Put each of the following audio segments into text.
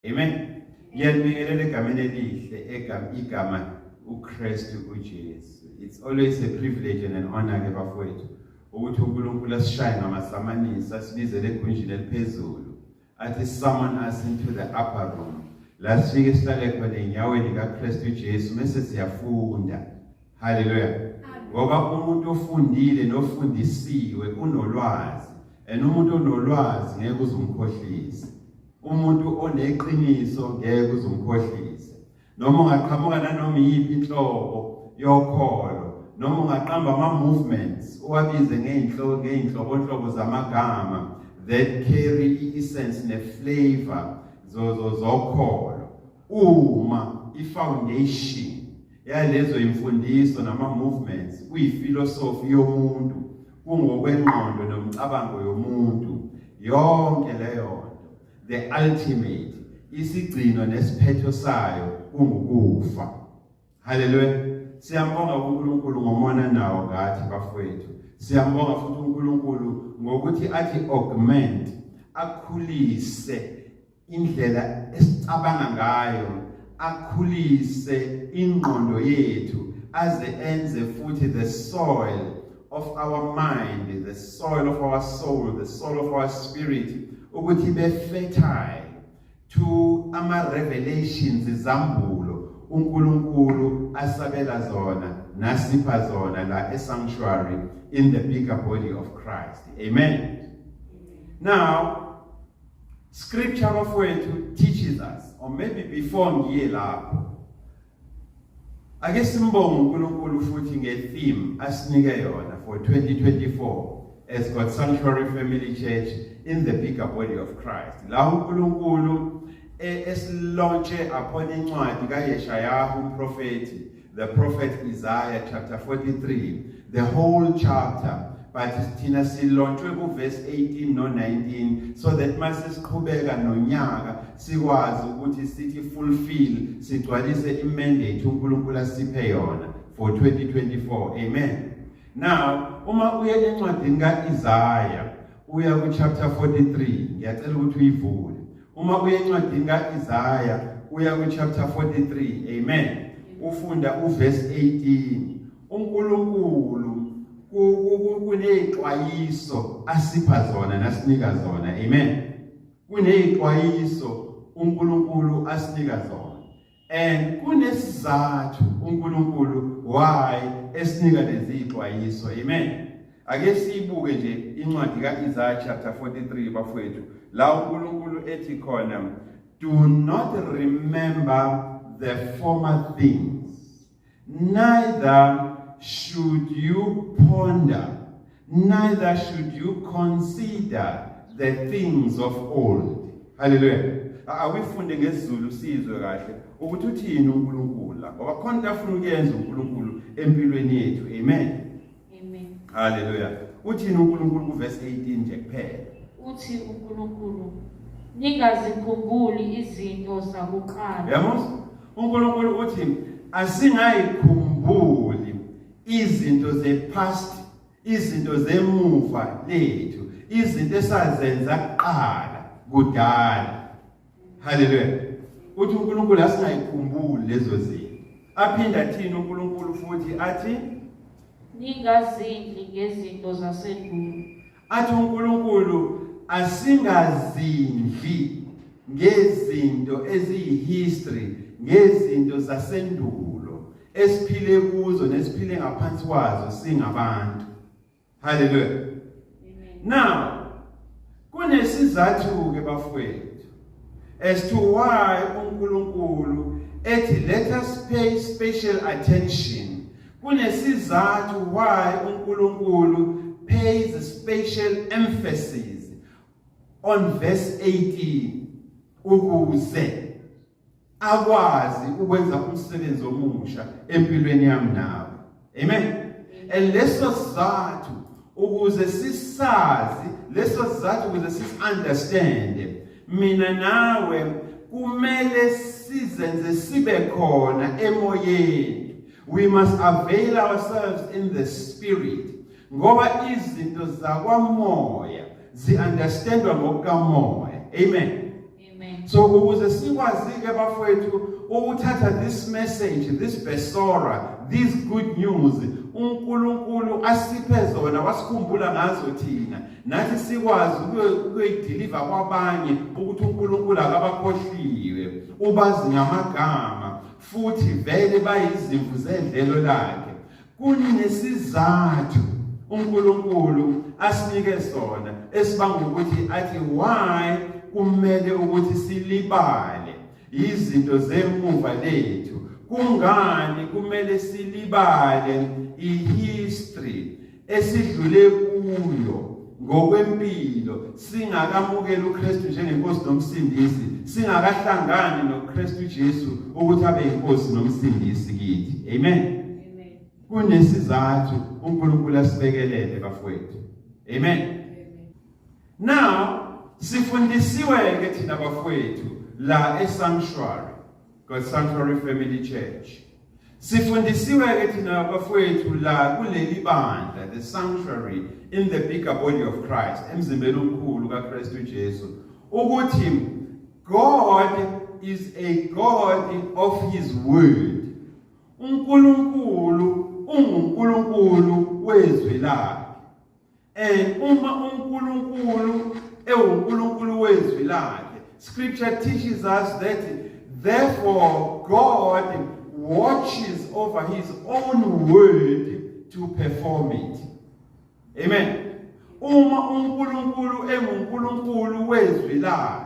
Amen. Ngiyanibingelela egameni elihle, egama igama uKristu uJesu. It's always a privilege and an honor ke bafowethu ukuthi uNkulunkulu asishaye ngamasamanisi, asibizele egunjini eliphezulu, athi summon us into the upper room. La sifike sihlale khona enyaweni kaKristu Jesu mase siyafunda. Haleluya. Ngoba umuntu ofundile nofundisiwe unolwazi, and umuntu onolwazi ngeke uzumkhohlise. Umuntu oneqiniso ngeke uzumkhohlise. Noma ungaqhamuka nanoma iyiphi inhlobo yokholo, noma ungaqamba ama-movements uwabize ngey'nhlobonhlobo zamagama that carry i-essence ne-flavor zokholo, uma i-foundation yalezo imfundiso nama-movements kuyifilosofi yomuntu, kungokwengqondo nomcabango yomuntu, yonke leyo nto, the ultimate isigcino nesiphetho sayo kungukufa. Haleluya. Siyambonga uNkulunkulu ngomona nawo ngathi bafowethu. Siyambonga futhi uNkulunkulu ngokuthi athi augment, akhulise indlela esicabanga ngayo, akhulise ingqondo yethu, aze enze futhi the soil of our mind, the soil of our soul, the soul of our spirit ukuthi be fertile to ama revelations, izambulo uNkulunkulu asabela zona nasipha zona la e-sanctuary in the bigger body of Christ. Amen. Now, scripture bafowethu teaches us, or maybe before ngiye lapho, ake simbonge uNkulunkulu futhi nge-theme asinike yona for 2024 as God Sanctuary Family Church in the bigger body of Christ, la uNkulunkulu esi-launche upon incwadi kaYeshayahu umprofeti, the prophet Isaiah chapter 43, the whole chapter, but thina si-launchwe ku-verse 18 no 19 so that mase siqhubeka nonyaka sikwazi ukuthi sithi fulfill, sigcwalise i-mandate uNkulunkulu asiphe yona for 2024. Amen. Now, uma uye encwadini kaIsaiah, uya ku chapter 43, ngiyacela ukuthi uyivule. Uma uye encwadini kaIsaiah, uya ku chapter 43, amen, ufunda uverse 18, uNkulunkulu kuneyixwayiso asipha zona nasinika zona. Amen. Kuneyixwayiso uNkulunkulu asinika zona and kunesizathu uNkulunkulu why esinika lezi ixwayiso. Amen. Ake siyibuke nje incwadi kaIsaiah chapter 43 bafowethu, la uNkulunkulu ethi khona, "Do not remember the former things, neither should you ponder, neither should you consider the things of old." Haleluya. Awifunde ngesiZulu sizwe kahle ukuthi uthini uNkulunkulu la, ngoba khona into afuna ukuyenza uNkulunkulu empilweni yethu. Amen. Amen. Haleluya. Uthini uNkulunkulu kuverse 18 nje kuphela? Uthi uNkulunkulu, "Ningazikhumbuli izinto zakuqala." Yabo, uNkulunkulu uthi asingayikhumbuli izinto ze-past, izinto zemuva lethu, izinto esazenza kuqala kudala. Haleluya. Uthi uNkulunkulu asingayikhumbuli lezo zinto. Aphinda athini uNkulunkulu futhi? Athi "Ningazindli ngezinto zasendulo." Athi uNkulunkulu asingazindli ngezinto eziyihistory, ngezinto zasendulo esiphile kuzo nesiphile ngaphansi kwazo singabantu. Haleluya. Amen. Now, kunesizathu ke bafowethu as to why uNkulunkulu ethi let us pay special attention. Kunesizathu why uNkulunkulu pays special emphasis on verse 18 ukuze akwazi ukwenza umsebenzi omusha empilweni yami nawe. Amen. And leso sizathu ukuze sisazi, leso sizathu ukuze sis-understand, mina nawe kumele sizenze sibe khona emoyeni. We must avail ourselves in the spirit, ngoba izinto zakwamoya zi-understandwa ngokukamoya. Amen. Amen. So ukuze sikwazi ke bafowethu ukuthatha this message, this besora, these good news uNkulunkulu asiphe zona, wasikhumbula ngazo thina, nathi sikwazi ukuyideliver kwabanye ukuthi uNkulunkulu akabakhohliwe, ubazi ngamagama futhi vele bayizimvu zedlelo lakhe. Kunesizathu uNkulunkulu asinike sona esibanga ukuthi athi why kumele ukuthi silibale izinto zemuva lethu, kungani kumele silibale ihistory esidlule kuyo ngokwempilo singakamukeli uKristu njengenkosi nomsindisi, singakahlangani noKristu Jesu ukuthi abe inkosi nomsindisi kithi. Amen. Kunesizathu uNkulunkulu asibekelele bafowethu. Amen. Now sifundisiwe ke thina bafowethu la eSanctuary, God Sanctuary Family Church. Sifundisiwe ke thina bafowethu la kuleli bandla, the sanctuary in the bigger body of Christ, emzimbeni omkhulu kaKristu Jesu, ukuthi God is a God of his word. uNkulunkulu unguNkulunkulu wezwi lakhe. And uma uNkulunkulu ewuNkulunkulu wezwi lakhe, scripture teaches us that therefore God watches over his own word to perform it. Amen. Uma uNkulunkulu enguNkulunkulu wezwi lakhe,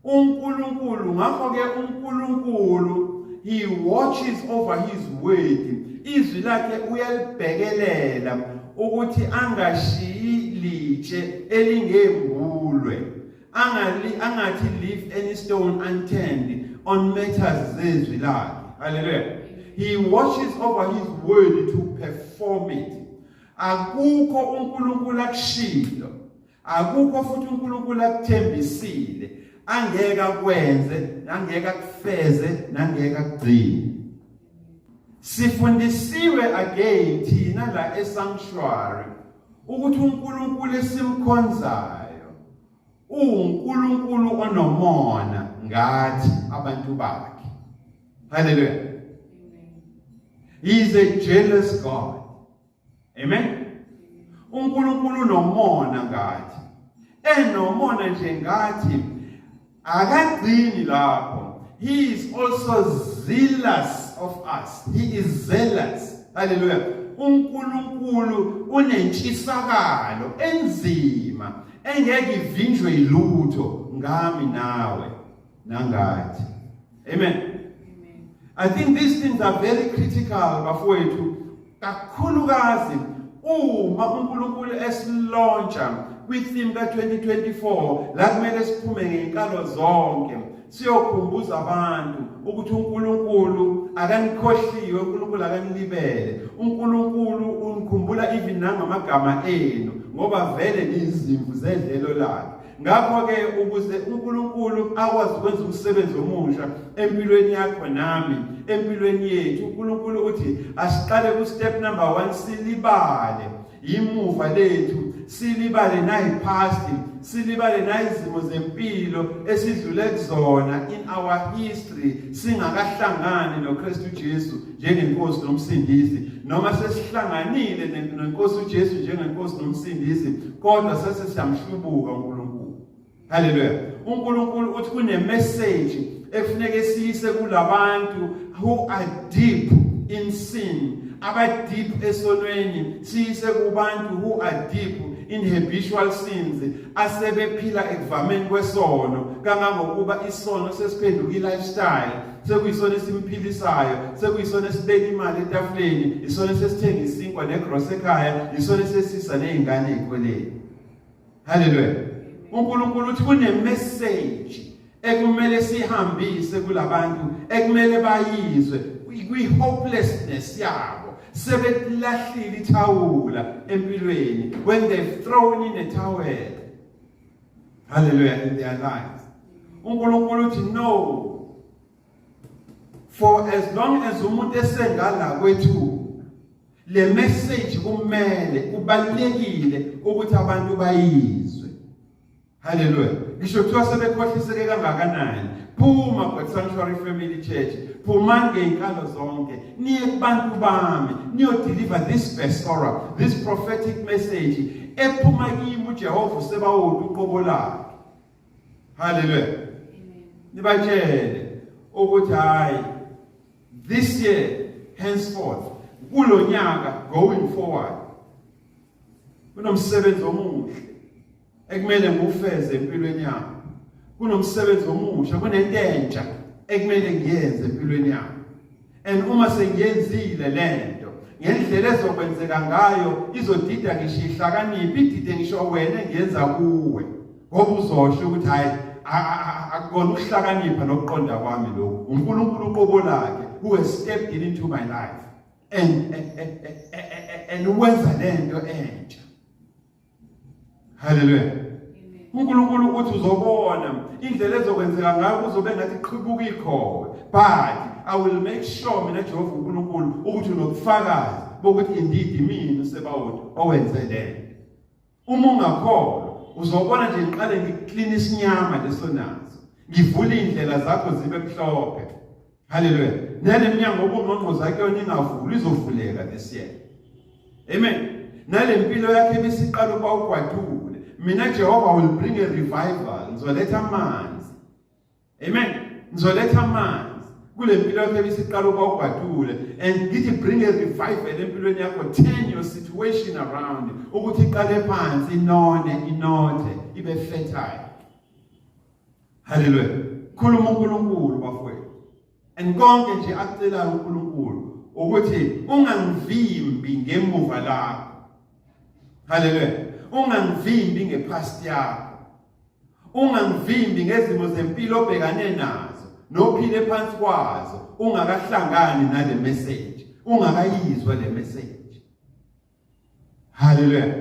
uNkulunkulu, ngakho ke uNkulunkulu, he watches over his word, izwi lakhe uyalibhekelela ukuthi angashiyi litshe elingembulwe, angali angathi leave any stone unturned on matters zezwi lakhe. Hallelujah. He watches over his word to perform it. Akukho uNkulunkulu akushilo, akukho futhi uNkulunkulu akuthembisile angeke akwenze, nangeke akufeze, nangeke akugcine. Sifundisiwe again thina la esanctuary ukuthi uNkulunkulu esimkhonzayo uNkulunkulu onomona ngathi abantu bakhe. Hallelujah. He is a jealous God. Amen. uNkulunkulu unomona ngathi. Enomona nje ngathi, akagcini lapho. He is also zealous of us. He is zealous. Hallelujah. uNkulunkulu unentshisakalo enzima engeke ivinjwe ilutho ngami nawe nangathi. Amen. I think these things are very critical bafowethu, kakhulukazi uma uNkulunkulu esilauncha kwi-theme ka-2024 la kumele siphume ngey'nkalo zonke siyokhumbuza abantu ukuthi uNkulunkulu akanikhohliwe, uNkulunkulu akanilibele, uNkulunkulu unikhumbula even nangamagama enu ngoba vele nizimvu zedlelo lakhe. Ngakho-ke ukuze uNkulunkulu akwazi ukwenza umsebenzi omusha empilweni yakho nami, empilweni yethu, uNkulunkulu uthi asiqale ku-step number 1, silibale imuva lethu, silibale nayi-past, silibale nayizimo zempilo esidlule kuzona in our history singakahlangani noKristu Jesu njengenkosi nomsindisi, noma sesihlanganile nenkosi uJesu njengenkosi nomsindisi kodwa sese siyamhlubuka uNkulunkulu. Haleluya. uNkulunkulu uthi kune message ekufuneke siyise kulabantu who are deep in sin, aba deep esonweni, siyise kubantu who are deep in habitual sins, asebephila ekuvameni kwesono kangangokuba isono sesiphenduka i-lifestyle, sekuyisona esimphilisayo, sekuyisona esibeka imali etafuleni, isona esesithenga isinkwa negrosa ekhaya, isona esesisa nezingane ezikoleni. Haleluya. uNkulunkulu uthi kune message ekumele sihambise kulabantu, ekumele bayizwe kwi hopelessness yabo, sebelahlile ithawula empilweni, when they've thrown in a towel, hallelujah, in their lives. uNkulunkulu uthi no, for as long as umuntu esengala kwethu, le message kumele, kubalulekile ukuthi abantu bayizwe. Haleluya. Ngisho kuthiwa sebekhohliseke kangakanani. Phuma God Sanctuary Family Church. Phumani ngey'nkalo zonke. Niye kubantu bami. Niyo-deliver this pastoral, this prophetic message ephuma kimi uJehova uSebawoti uqobo lakhe. Haleluya. Nibatshele ukuthi hayi, this year henceforth, kulonyaka going forward, kunomsebenzi omuhle ekumele ngiwufeze empilweni yami, kunomsebenzi omusha, kunento entsha ekumele ngiyenze empilweni yami, and uma sengiyenzile lento ngendlela ezokwenzeka ngayo, izodida ngisho ihlakaniphi, idide ngisho wena engiyenza kuwe, ngoba uzosho ukuthi hayi, akukona ukuhlakanipha nokuqonda kwami lokhu, uNkulunkulu uqobo lakhe who has stepped in into my life and wenza lento entsha. Haleluya. UNkulunkulu uthi uzobona indlela ezokwenzeka ngayo, kuzobe ngathi qhibuka ikhowe, but I will make sure mina Jehova uNkulunkulu ukuthi unobufakazi bokuthi indeed mina uSebawoti owenze lento. Uma ungakholwa, uzobona nje ngiqale ngiklina isinyama leso naso, ngivule indlela zakho zibe mhlophe. Haleluya. Nale minyango obungqongqoza kuyona ingavuli, izovuleka this year. Amen. Nale mpilo yakhe ebisiqala ukuba ugwadule, mina Jehova will bring a revival, ngizoletha amanzi. Amen. Ngizoletha amanzi kule mpilo yakho ebisiqala ukuba ugwadule, and ngithi bring a revival empilweni yakho, turn your situation around ukuthi iqale phansi inone, inothe, ibe fertile. Haleluya. Khuluma uNkulunkulu, bafowethu. And konke nje akucelayo uNkulunkulu ukuthi ungangivimbi ngemuva lakho. Haleluya. Ungangivimbi ngepast yakho. Ungangivimbi ngezimo zempilo obhekane nazo nophile phansi kwazo ungakahlangani nale message, ungakayizwa le message. Haleluya.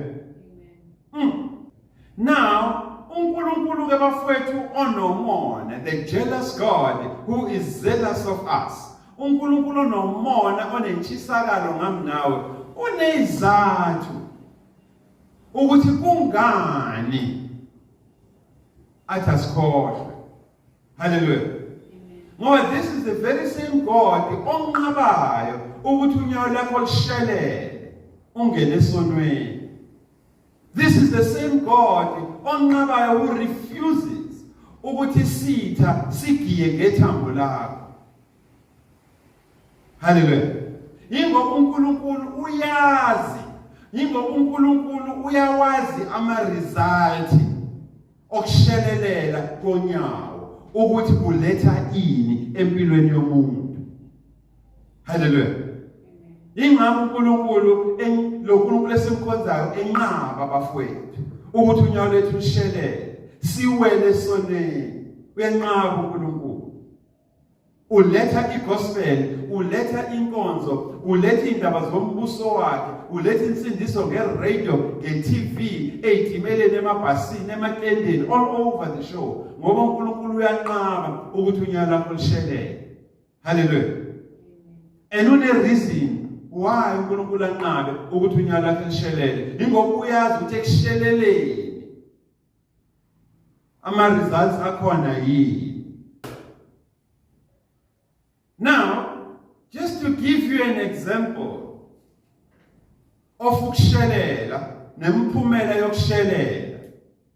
Now uNkulunkulu ke, bafowethu, onomona, the jealous God who is zealous of us. uNkulunkulu onomona, onentshisakalo ngami nawe, unezizathu ukuthi kungani athi asikhohlwe. Haleluya. Ngoba this is the very same God onqabayo ukuthi unyawo lakho lishelele ungene esonweni. This is the same God onqabayo, who refuses ukuthi isitha sigiye ngethambo lakho. Haleluya. Ingoba uNkulunkulu uyazi, ingoba uNkulunkulu uyawazi ama result okushelelela konyawo ukuthi kuletha ini empilweni yomuntu. Haleluya. Ingakho uNkulunkulu, lo nkulunkulu esimkhonzayo, enqaba, bafowethu, ukuthi unyawo lethu lushelele siwele esonweni. Uyanqaba uNkulunkulu. Uletha igospel, uletha inkonzo, uletha indaba zombuso wakhe, uletha insindiso ngeradio, nge-TV, ey'timeleni, emabhasini, ematendeni, all over the show, ngoba uNkulunkulu uyanqaba ukuthi unyawo lakho lishelele. Haleluya. And une-reason why uNkulunkulu anqabe ukuthi unyawo lakhe lishelele, ingoba uyazi ukuthi ekusheleleni ama-results akhona yini. Now, just to give you an example of ukushelela nemiphumela yokushelela,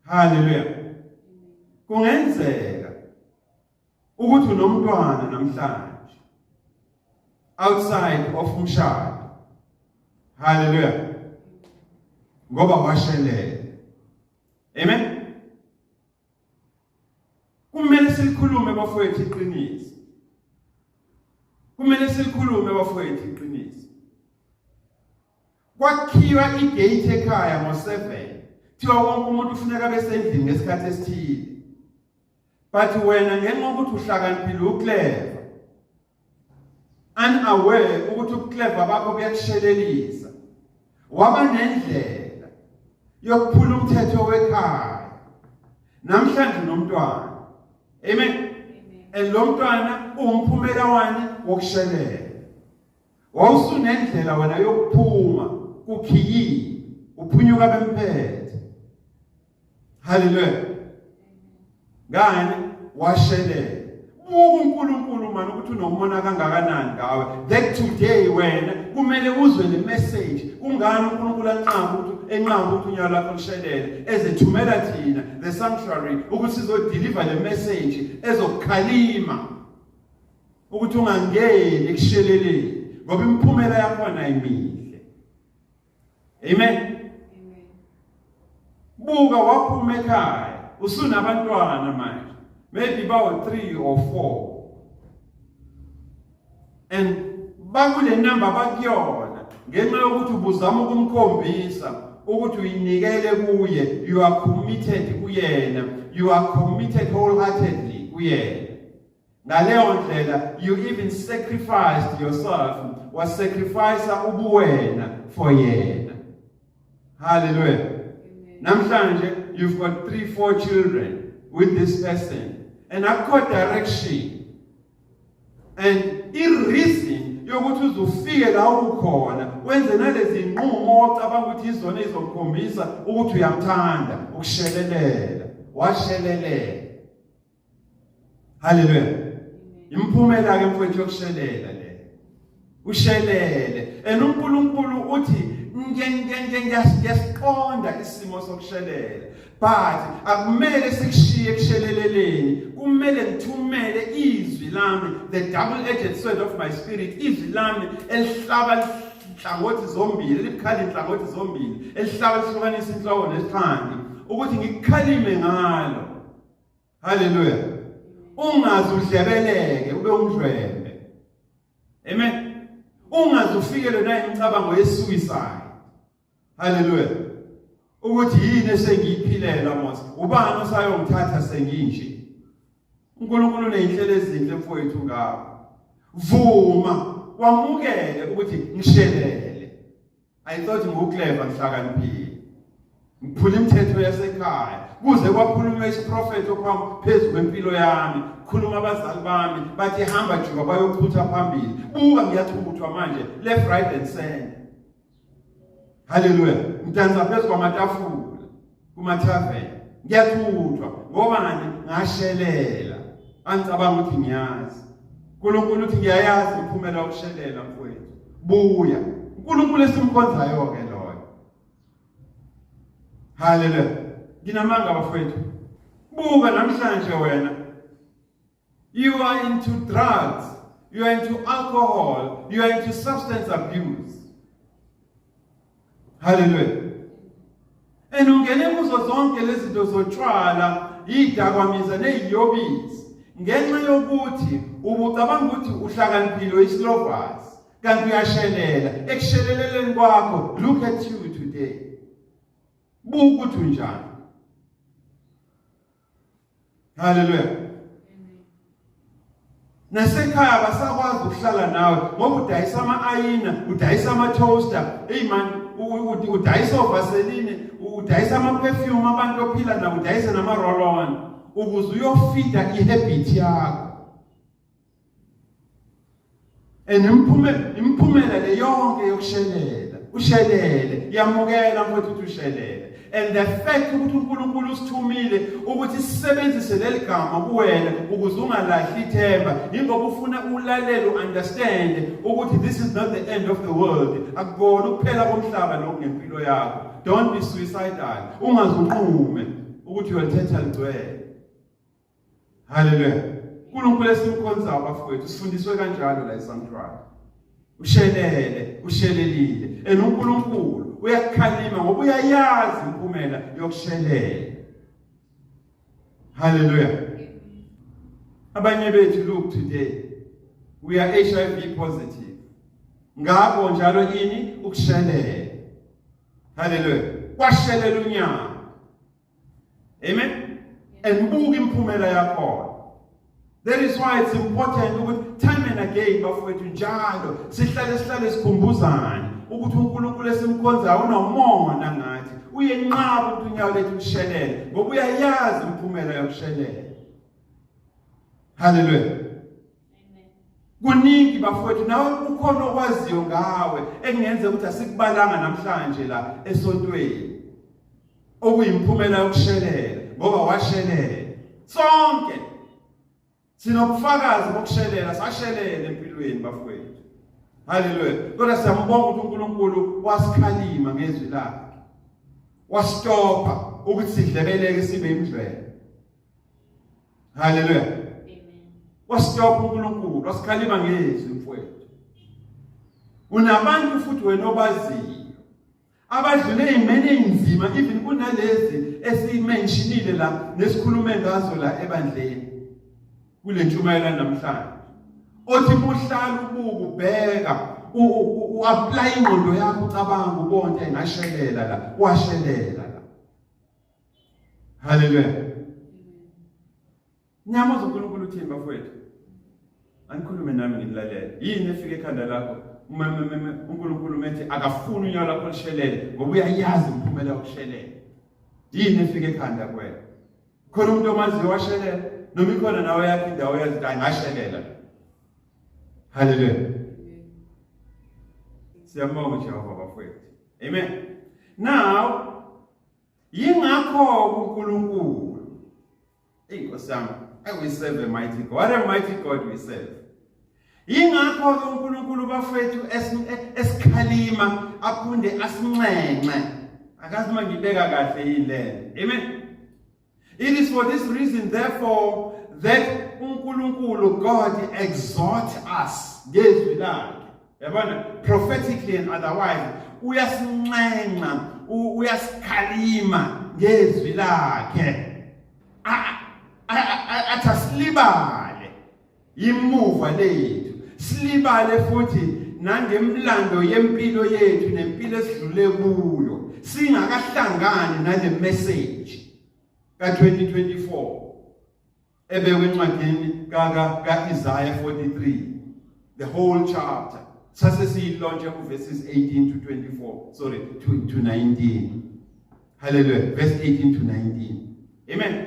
haleluya, kungenzeka ukuthi unomntwana namhlanje outside of umshado. Haleluya. Ngoba washelela. Amen. Kumele silikhulume, bafowethu, iqiniso. Kumele silikhulume, bafowethu, iqiniso. Kwakhiwa igate ekhaya ngo7, thiwa wonke umuntu ufuneka abe sendlini ngesikhathi esithile, but wena ngenxa yokuthi uhlakaniphile, uclever, unaware ukuthi ubuclever bakho buyakushelelisa, waba nendlela yokuphula umthetho wekhaya. Namhlanje nomntwana. Amen. And lo mntwana uwumphumela wani? Wokushelela. Wawusunendlela wena yokuphuma kukhiyile, uphunyuka bemphethe. Haleluya. Ngani? Washelela. Buka uNkulunkulu manje ukuthi unomona kangakanani ngawe. That today wena kumele uzwe le message. Kungani uNkulunkulu anqaba ukuthi enqaba ukuthi unyawo lakho lushelele ezethumela thina the sanctuary ukuthi sizodeliver le message ezokukhalima ukuthi ungangeni ekusheleleni ngoba imiphumela yakhona ayimihle. Amen. Buka waphuma ekhaya usunabantwana manje maybe bawu 3 or 4 and bakule number bakuyona ngenxa yokuthi ubuzama ukumkhombisa ukuthi uyinikele kuye, you are committed kuyena, you are committed wholeheartedly kuyena. Ngaleyo ndlela you even sacrificed yourself, wasacrifice ubuwena for yena. Hallelujah. Namhlanje you've got 3 4 children with this person and akukho direction and i-reason yokuthi uzufike la ukhona wenze nalezi nqumo ocabanga ukuthi izona izokukhombisa ukuthi uyamthanda ukushelelela washelelela. Haleluya. Imphumela ke mfowethu yokushelela le. Ushelele. And uNkulunkulu uthi ngiyasiqonda isimo sokushelela. But akumele sikushiye ekusheleleleni. Kumele ngithumele izwi lami, the double edged sword of my spirit, izwi lami elihlaba inhlangothi zombili, elibukhali inhlangothi zombili, elihlaba lihlukanisa inhloko nesixhanti, ukuthi ngikukhalime ngalo. Haleluya. Ungaze udlebeleke ube umdlwembe. Amen. Ungaze ufikelwe na imicabango yesuicide. Haleluya. Ukuthi yini esengiyiphilela mos? Ubani osayongithatha senginje? uNkulunkulu unezinhlelo ezinhle mfowethu ngawe. Vuma wamukele ukuthi ngishelele. I thought ngiwuclever ngihlakaniphile. Ngiphula imithetho yasekhaya kuze kwakhulunywa isiprofetho phambi phezu kwempilo yami. Khuluma abazali bami bathi hamba juba bayochutha phambili. Buka ngiyathukuthwa manje left right and center. Haleluya. Ngidansa phezu kwamatafula kuma-tavern. Ngiyathuthwa ngobani ngashelela. Angicabanga ukuthi ngiyazi. uNkulunkulu uthi ngiyayazi imiphumela yokushelela mfowethu. Buya. uNkulunkulu esimkhonzayo ke loyo. Haleluya. Nginamanga bafowethu. Buka namhlanje wena. You are into drugs, you are into alcohol, you are into substance abuse. Hallelujah. And ungene kuzo zonke lezi zinto zotshwala, idakwamizwa neziyobisi ngenxa yokuthi ubucabanga ukuthi uhlakaniphile uyisilovasi kanti uyashelela. Ekusheleleleni kwakho, look at you today. Buka ukuthi unjani. Haleluya. Nasekhaya basakwazi ukuhlala nawe ngoba udayisa ama-ayina, udayisa ama-toaster, hey man, udayisa ovaseline, udayisa ama-perfume abantu ophila nabo, udayisa nama-roll-on ukuze uyofida i-habit yakho. And imiphumela le yonke yokushelela, ushelele, yamukela mfowethu ukuthi ushelele. And the fact ukuthi uNkulunkulu usithumile ukuthi sisebenzise leli gama kuwena ukuze ungalahli ithemba, ingoba ufuna ulalele uunderstand ukuthi this is not the end of the world. Akukona ukuphela komhlaba lokhu ngempilo yakho. Don't be suicidal. Ungaze unqume ukuthi uyolithetha ligcwele. Haleluya. uNkulunkulu esimkhonzayo bafowethu sifundiswe kanjalo la esanctuary. Ushelele, ushelelile. And uNkulunkulu uyakukhalima ngoba uyayazi imiphumela yokushelela. Haleluya. Abanye bethu look today we are HIV positive. Ngakho njalo ini ukushelela. Haleluya. Kwashelela unyawo. Amen. And buka imiphumela yakhona. That is why it's important ukuthi time and again bafowethu njalo sihlale sikhumbuzane ukuthi uNkulunkulu esimkhonzayo unomona ngathi uyenqaba ukuthi unyawo lethu lushelele ngoba uyayazi imiphumela yokushelela. Hallelujah. Kuningi bafowethu nawe kukhona okwaziyo ngawe ekungenzeka ukuthi asikubalanga namhlanje la esontweni. Okuyimphumela yokushelela ngoba washelela. Sonke sinobufakazi bokushelela, sashelela empilweni bafowethu. Haleluya. Kodwa siyambonga ukuthi uNkulunkulu wasikhalima ngezwi lakhe. Wasitopha ukuthi sidlebeleke sibe imdlwelo. Haleluya. Amen. Wasitopha uNkulunkulu, wasikhalima ngezwi mfowethu. Unabantu futhi wena obaziyo abadlule ey'meni ey'nzima even kunalezi esiyimentionile la nesikhulume ngazo la ebandleni kule ntshumayelo namhlanje othi muhlala ubuka ubheka u-apply ingqondo yakho ucabanga ubonke engashelela la washelela la. Haleluya. Niyamuzwa uNkulunkulu uthini bafowethu? Anikhulume nami nginilalele. Yini efika ekhanda lakho? uNkulunkulu methi akafuni unyawo lakho lushelele ngoba uyayazi imiphumela yokushelela. Yini efika ekhanda kuwena? Khona umuntu omaziyo washelela noma ikhona nawe yakho indawo yazi ukuthi angashelela. Haleluya. Siyambonga uJehova bafowethu. Amen. Now yingakho uNkulunkulu. Hey Nkosi yami, we serve a mighty God. What a mighty God we serve. Yingakho ke uNkulunkulu bafethu esikhalima aphunde asinxenxe. Akazi uma ngibeka kahle yini le. Amen. It is for this reason therefore that uNkulunkulu God exhort us ngezwi lakhe. Yabona, prophetically and otherwise uyasinxenxa, uyasikhalima ngezwi lakhe. Athi asilibale imuva lethu, silibale futhi nangemlando yempilo yethu nempilo esidlule kuyo singakahlangani nale message ka-2024 ebekwe encwadini ka-Isaiah 43, the whole chapter sase siyilontshe ku verses 18 to 24, sorry, to 19. Hallelujah. Verse 18 to 19. Amen.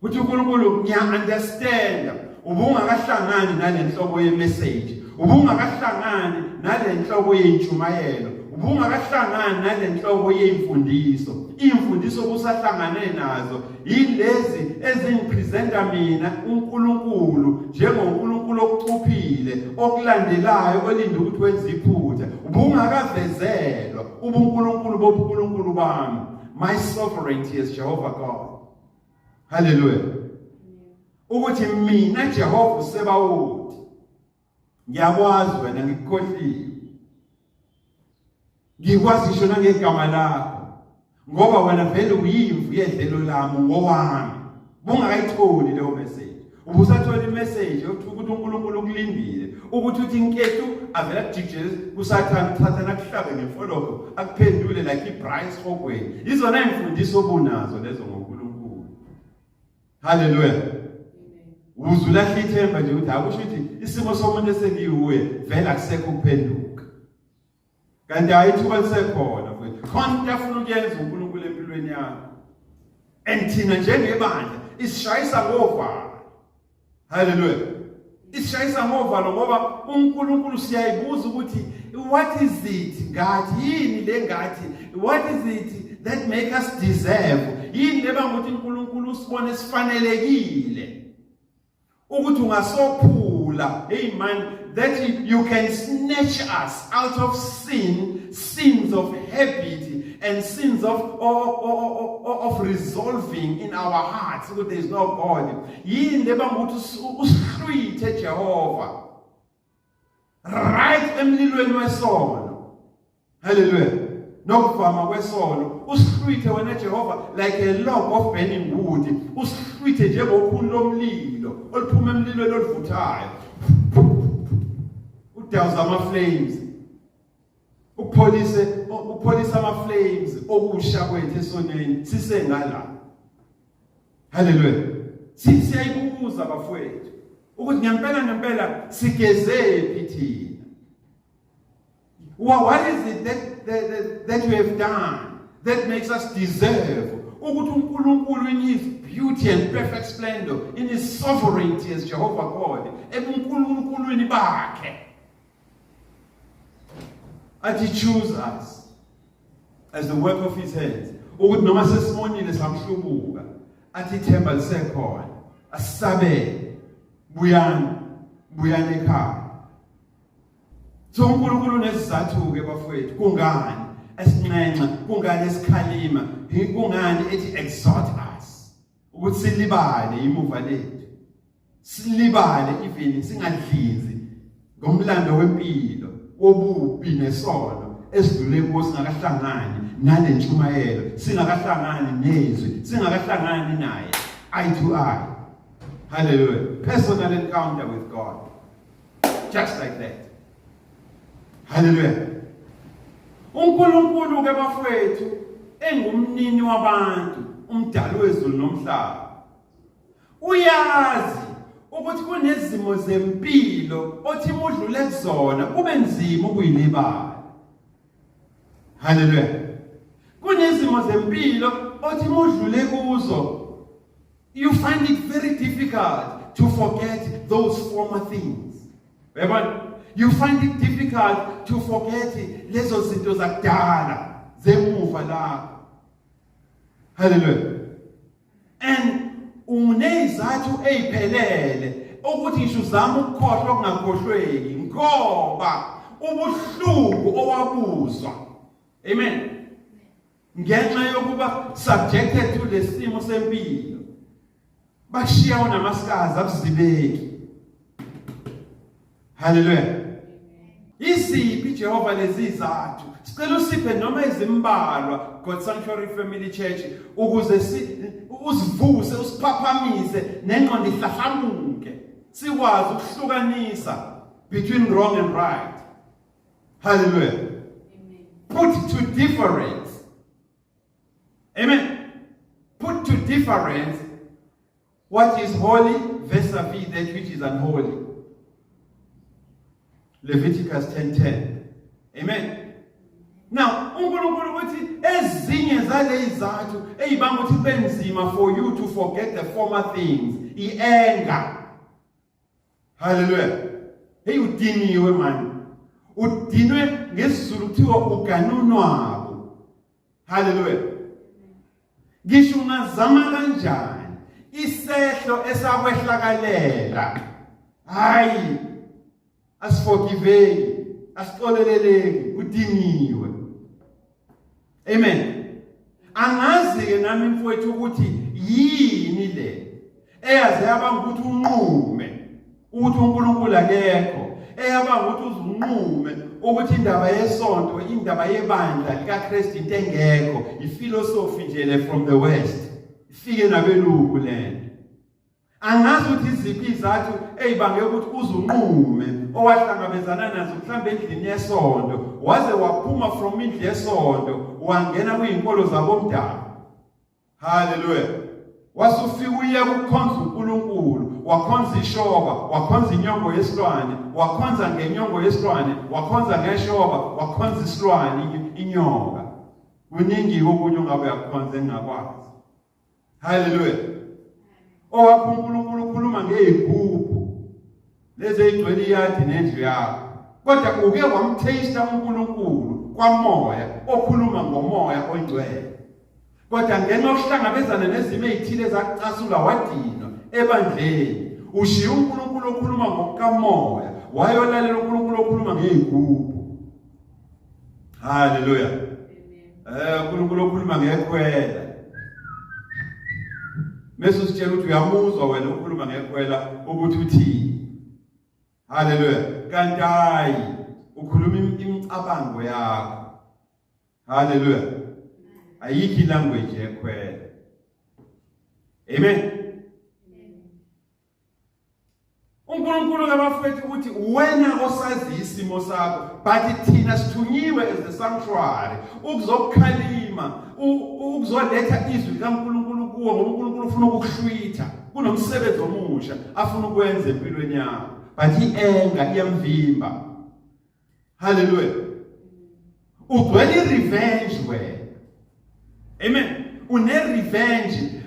Uthi uNkulunkulu ngiya understand ubungakahlangani nalenhlobo ye message, ubungakahlangani nalenhlobo yentshumayelo, ubungakahlangani nalenhlobo yemfundiso. Imfundiso obusahlangane nazo yilezi ezingipresenta mina uNkulunkulu njengoNkulunkulu okucuphile, okulandelayo, olinde ukuthi wenze iphutha. Ubungakavezelwa ubuNkulunkulu bobuNkulunkulu bami, my sovereignty as Jehovah God. Hallelujah. Ukuthi mina Jehova uSebawoti ngiyakwazi wena, ngikukhohliwe, ngikwazi ngisho nangegama lakho, ngoba wena vele uyimvu yedlelo lami, ngowami. Bungakayitholi leyo message, ubusathola imessage yokuthi ukuthi uNkulunkulu ukulindile ukuthi uthi inkethu avela kujikijele kusathane, usathane akuhlabe ngemfoloko akuphendule like iBryce Hogweni. Izona imfundiso obunazo lezo ngoNkulunkulu. Haleluya. Uze ulahle ithemba nje ukuthi akusho ukuthi isimo somuntu esengiwuye vele akusekho ukuphenduka. Kanti hayi, ithuba lisekhona futhi. Khona into afuna ukuyenza uNkulunkulu empilweni yakho. And thina njengebandla isishayisa ngovalo. Haleluya. Isishayisa ngovalo ngoba uNkulunkulu siyayibuza ukuthi what is it ngathi, yini le ngathi, what is it that make us deserve, yini leba ukuthi uNkulunkulu usibone sifanelekile ukuthi ungasophula, hey man, that you can snatch us out of sin, sins of habit and sins of resolving in our hearts ukuthi there is no God. Yini leba ukuthi usihlwithe Jehova right emlilweni wesono? Hallelujah. Nokuvama kwesono usihlwithe wena Jehova like a log of burning wood, usihlwithe njengokhuni lomlilo oluphuma emlilweni oluvuthayo, udawuza ama flames, upholise upholisa ama flames okusha kwethu esonweni sisengala. Haleluya. Siyayibuza bafowethu ukuthi ngempela ngempela sigezephi thina. What is it that we have done that makes us deserve ukuthi uNkulunkulu in his beauty and perfect splendor, in his sovereignty as Jehovah God, ebuNkulunkulwini bakhe, athi choose us as the work of his hands, ukuthi noma sesimonile samhlubuka. Athi ithemba lisekhona. Asisabe. Buyani. Buyani ekhaya. So uNkulunkulu unesizathu ke bafowethu kungani esinxenxa kungani esikhalima kungani ethi exhort us ukuthi silibale imuva lethu silibale even singadlinzi ngomlando wempilo wobubi nesono esidlule kuwo singakahlangani nale ntshumayelo singakahlangani nezwi singakahlangani naye eye to eye. Hallelujah. Personal encounter with God. Just like that. Hallelujah. uNkulunkulu ke bafowethu engumnini wabantu, umdali wezulu nomhlaba. Uyazi ukuthi kunezimo zempilo othi mudlule kuzona kube nzima ukuyilibala. Hallelujah. Kunezimo zempilo othi mudlule kuzo you find it very difficult to forget those former things. Uyabona? You find it difficult to forget lezo zinto zakudala zemuva lakho. Hallelujah. And unezathu eziphelele ukuthi ngisho uzama ukukhohlwa kungakhohlweki ngoba ubuhlungu owabuzwa. Amen. Ngenxa yokuba subjected to lesimo sempilo bashiya unamasikazi abuzibeki. Haleluya. Iziphi Jehova lezi zathu? Sicela usiphe noma ezimbalwa God Sanctuary Family Church ukuze si usivuse usiphaphamise nengqondo ihlahlamuke sikwazi ukuhlukanisa between wrong and right. Hallelujah. Put to difference. Amen. Put to difference what is holy vis-a-vis that which is unholy. Leviticus 10:10. Amen. Now, uNkulunkulu uthi ezinye zalezizathu ezibanga ukuthi benzima for you to forget the former things, i-anger. Hallelujah. Hey, udiniwe man. Udinwe ngesiZulu kuthiwa uganunwabo. Hallelujah. Ngisho ungazama kanjani isehlo esakwehlakalela. Hayi, asiforgiveki, asixoleleleki, udiniwe. Amen. Angazi ke nami mfowethu ukuthi yini le eyaze yabanga ukuthi unqume ukuthi uNkulunkulu akekho, eyabanga ukuthi uzunqume ukuthi indaba yesonto, indaba yebandla likaKristu into engekho, iphilosophy nje le from the west. Ifike nabelungu lento. Angazi ukuthi iziphi izathu ezibange ukuthi uzunqume owahlangabezana nazo mhlawumbe endlini yesonto waze waphuma from indlu yesonto wangena kwizinkolo zabomdabu. Haleluya. Wasufika uye ukukhonza uNkulunkulu, wakhonza ishoba, wakhonza inyongo yesilwane, wakhonza ngenyongo yesilwane, wakhonza ngeshoba, wakhonza isilwane inyoka. Kuningi okunye ongabe uyakukhonza engingakwazi. Haleluya. Owakho uNkulunkulu ukhuluma ngezigubhu lezi ezigcwele iyadi nendlu yakho. Kodwa uke wamtaste uNkulunkulu kwamoya okhuluma ngomoya oyingcwele. Kodwa ngenxa yokuhlangabezana nezimo ezithile ezakucasula wadinwa ebandleni. Ushiya uNkulunkulu okhuluma ngokukamoya, wayolalela uNkulunkulu okhuluma ngezigubhu. Haleluya. uNkulunkulu okhuluma ngekhwela. Mase usitshela ukuthi uyamuzwa wena ukhuluma ngekhwela ukuthi uthini. Haleluya. Kanti hayi ukhuluma imicabango yakho. Haleluya. Ayikho ilanguage yekhwela. Amen. uNkulunkulu ke bafethu ukuthi wena osazi isimo sakho, but thina sithunyiwe as the sanctuary ukuzokukhalima, ukuzoletha izwi likaNkulunkulu kuwe, ngoba uNkulunkulu ufuna ukukuhlwitha, kunomsebenzi omusha afuna ukwenza empilweni yakho, but i-anger iyamvimba. Hallelujah. Ugcwele i-revenge wena. Amen. Une-revenge,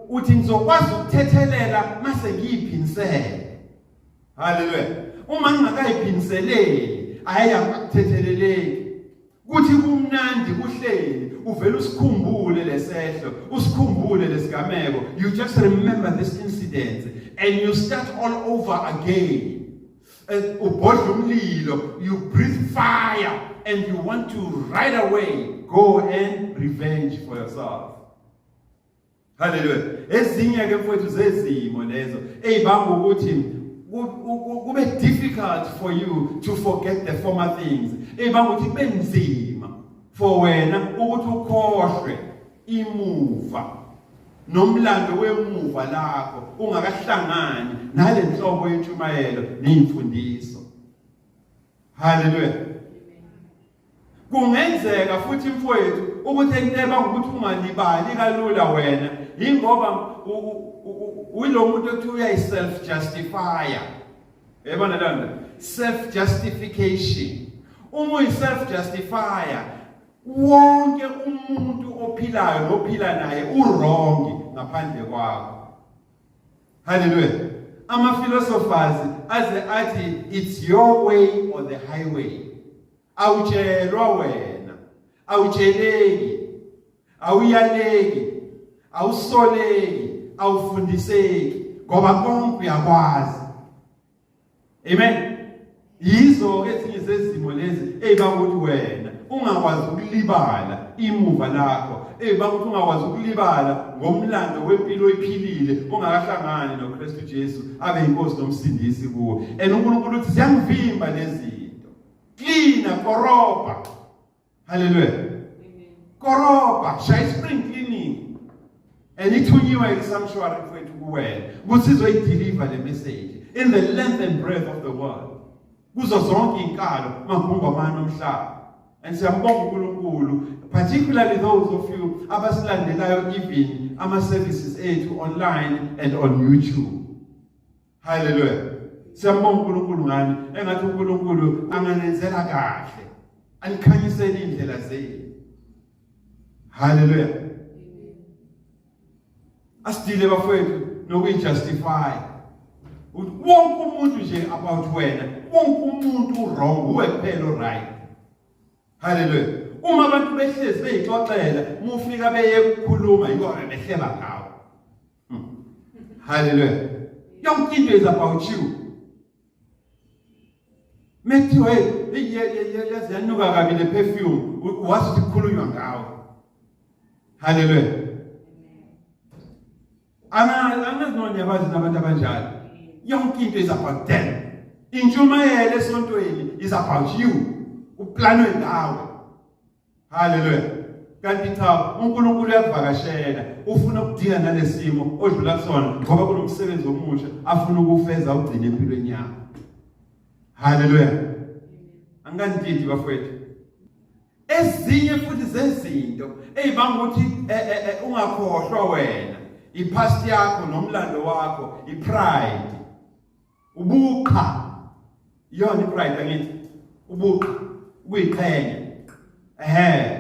uthi ngizokwazi ukuthethelela mase ngiyiphinisele. Hallelujah. Uma ngingakayiphindiseleli, hayi akuthetheleleki. Kuthi kumnandi kuhleli uvele Uvela usikhumbule lesehlo, usikhumbule lesigameko. You just remember this incident and you start all over again. Ubhodla umlilo, you breathe fire and you want to right away go and revenge for yourself. Hallelujah. Ezinye ke mfowethu zezimo lezo ezibanga ukuthi kube difficult for you to forget the former things. Ezibanga ukuthi kube nzima for wena ukuthi ukhohlwe imuva nomlando wemuva lakho ungakahlangani nalenhlobo yentshumayelo nezimfundiso. Hallelujah. Kungenzeka futhi mfowethu ukuthi into ebanga ukuthi ungalibali kalula wena ingoba uyilo muntu ekuthiwa uyayi self justify. Yabona leyo nto? Self justification. Uma uyi self justifier, wonke umuntu ophilayo nophila naye uwrong ngaphandle kwakho. Hallelujah. Ama philosophers aze athi it's your way or the highway. Awutshelwa wena, awutsheleki, awuyaleki, awusoleki, awufundiseki ngoba konke uyakwazi. Amen. Yizo ezinye zezimo lezi ezibanga ukuthi wena ungakwazi ukulibala imuva lakho, ezibanga ukuthi ungakwazi ukulibala ngomlando wempilo oyiphilile ungakahlangani noKristu Jesu abe inkosi nomsindisi kuwe. And uNkulunkulu uthi ziyangivimba lezi zinto. Clean koroba. Hallelujah. Koroba, shaya spring cleaning. And ithunyiwe i-sanctuary mfowethu kuwena ukuthi izoyideliver le message in the length and breadth of the world. Kuzo zonke inkalo magumbi amane omhlaba. And siyambonga uNkulunkulu, particularly those of you abasilandelayo even ama services ethu online and on YouTube. Hallelujah. Siyambonga uNkulunkulu ngani, engathi uNkulunkulu anganenzela kahle, anikhanyisele indlela zenu. Hallelujah. Asidile bafowethu nokuyijustify. Wonke umuntu nje about wena, wonke umuntu wrong, uwe kuphela right. Hallelujah. Uma abantu behlezi beyixoxela, mufika beye ukukhuluma yiko behleba ngawe. Hallelujah. Yonke into is about you. Mekuthiwa hey, yazi yanuka kabi le perfume, wazi ukuthi kukhulunywa ngawe. Hallelujah. Angazi noma niyabazi nabantu abanjalo. Yonke into is about them. Intshumayelo esontweni is about you. Uplanwe ngawe. Hallelujah. Kanti cha, uNkulunkulu uyakuvakashela, ufuna ukudila nalesimo odlula kusona ngoba kunomsebenzi omusha afuna ukufeza ugcine empilweni yakho. Hallelujah. Anganitidi bafowethu. Ezinye futhi zezinto ezibanga ukuthi ungakhohlwa wena ipast yakho nomlando wakho, ipride, ubuqha. Iyona ipride angithi ubuqha, ukuyiqhenya. Ehhe,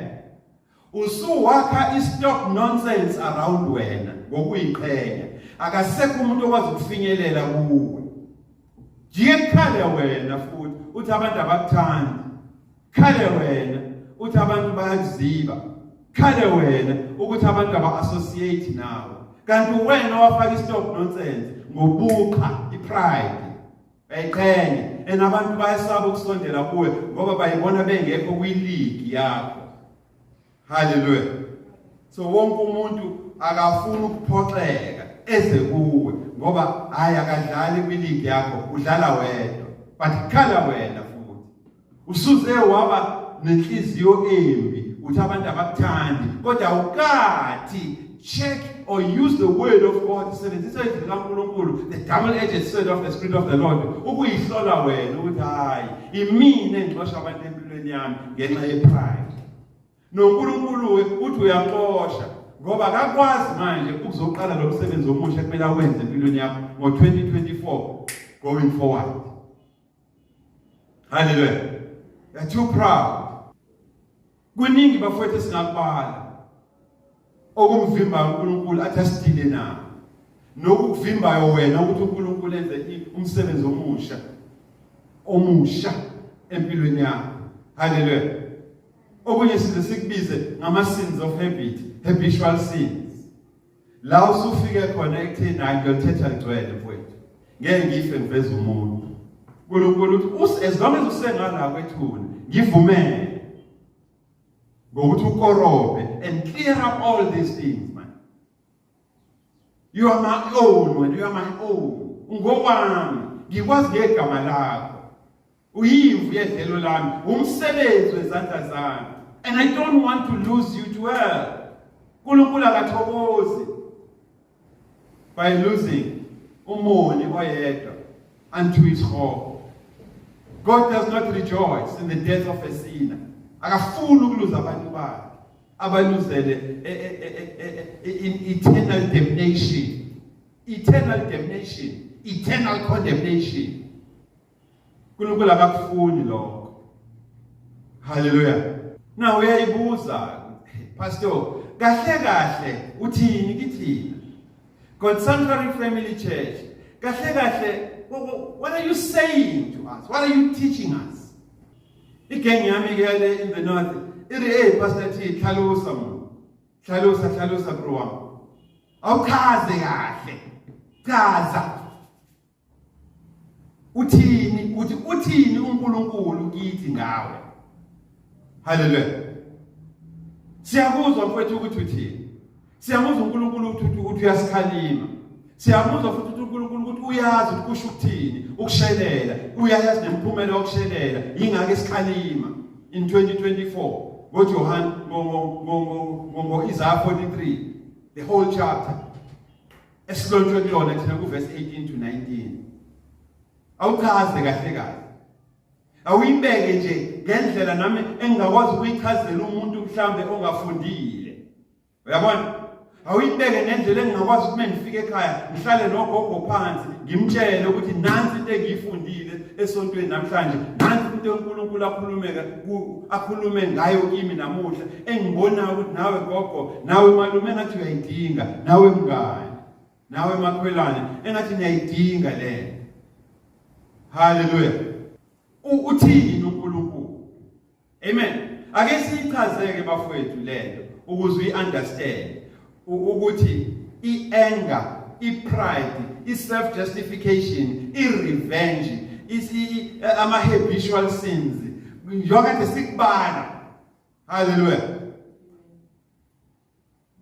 usuwakha i-stop nonsense around wena ngokuyiqhenya. Akasekho umuntu okwazi ukufinyelela kuwe. Jike kukhale wena futhi uthi abantu abakuthandi, khale wena uthi abantu bayakuziba, khale wena ukuthi abantu aba-associate nawe, kanti wena wafaka i-stop nonsense ngobuqha, i-pride. Bayiqhenye and abantu bayasaba ukusondela kuwe ngoba bayibona bengekho kwiligi yakho. Hallelujah. So wonke umuntu akafuni ukuphoxeka eze kuwe ngoba hayi akadlali kwiligi yakho, udlala wedwa, but khala wena futhi usuze waba nenhliziyo embi uthi abantu abakuthandi, kodwa awukathi check or use the word of God, sebenzisa izwi likaNkulunkulu, the double edged sword of the spirit of the Lord, ukuyihlola wena ukuthi hayi imina engixosha abantu empilweni yami ngenxa yepride. NoNkulunkulu uthi uyaxosha ngoba akakwazi manje ukuzoqala lo msebenzi omusha ekumele awenze empilweni yakho ngo-2024 going forward. Hallelujah. You're too proud. Kuningi bafowethu esingakubala okumvimba uNkulunkulu athi asidile nawo, nokukuvimbayo wena ukuthi uNkulunkulu enze umsebenzi omusha omusha empilweni yakho. Hallelujah. Okunye size sikubize ngama sins of habit, habitual sins. La usufike khona ekutheni, hayi, ngiyolithetha ligcwele mfowethu. Ngeke ngife ngiveze umuntu. uNkulunkulu uthi as long as usengala kwethuna, ngivumele ngokuthi ukorobhe and clear up all these things, man. You are my own, when you are my own. Ungowami, ngikwazi ngegama lakho. Uyimvu yedlelo lami, umsebenzi wezandla zami. And I don't want to lose you to hell. uNkulunkulu akathokozi by losing umoni oyedwa unto his home. God does not rejoice in the death of a sinner. Akafuni ukuluza abantu bakhe, abaluzele in eternal damnation, eternal damnation, eternal condemnation. uNkulunkulu akakufuni lokho. Haleluya. Now uyayibuza, pastor, kahle kahle uthini kithina God Sanctuary Family Church? Kahle kahle, what are you saying to us? What are you teaching us? Igeng yami ke yale in the north iri, "Hey Pastor T, hlalosa mo, hlalosa, hlalosa bro wami, awuchaze kahle, chaza uthini, uthi uthini uNkulunkulu kithi ngawe." Haleluya. Siyakuzwa mfowethu ukuthi uthini. Siyamuzwa uNkulunkulu ukuthi uyasikhalima. Siyamuzwa futhi ukuthi uNkulunkulu ukuthi uyazi ukuthi kusho ukuthini ukushelela, uyayazi nemiphumela yokushelela, ingake isikhalima in 2024 ngoJohn, ngo Isaiah 43, the whole chapter esilontshwe kuyona thina kuverse 18 to 19. Awuchaze kahle kahle, awuyibeke nje ngendlela nami engingakwazi ukuyichazela umuntu mhlambe ongafundile, uyabona? Awuyibeke ngendlela engingakwazi ukuthi mengifika ekhaya ngihlale nogogo phansi, ngimtshele ukuthi nansi into engiyifundile esontweni namhlanje, nansi into uNkulunkulu akhulumeka akhulume ngayo kimi namuhla, engibona ukuthi nawe gogo, nawe malume engathi uyayidinga, nawe mngane, nawe makhwelane engathi niyayidinga le. Haleluya. Uthini uNkulunkulu? Amen. Ake siyichazeke bafowethu lento ukuze uyi-understand ukuthi i-anger, i-pride, i-self justification, i-revenge, ama-habitual sins njengoba sikubala, haleluya,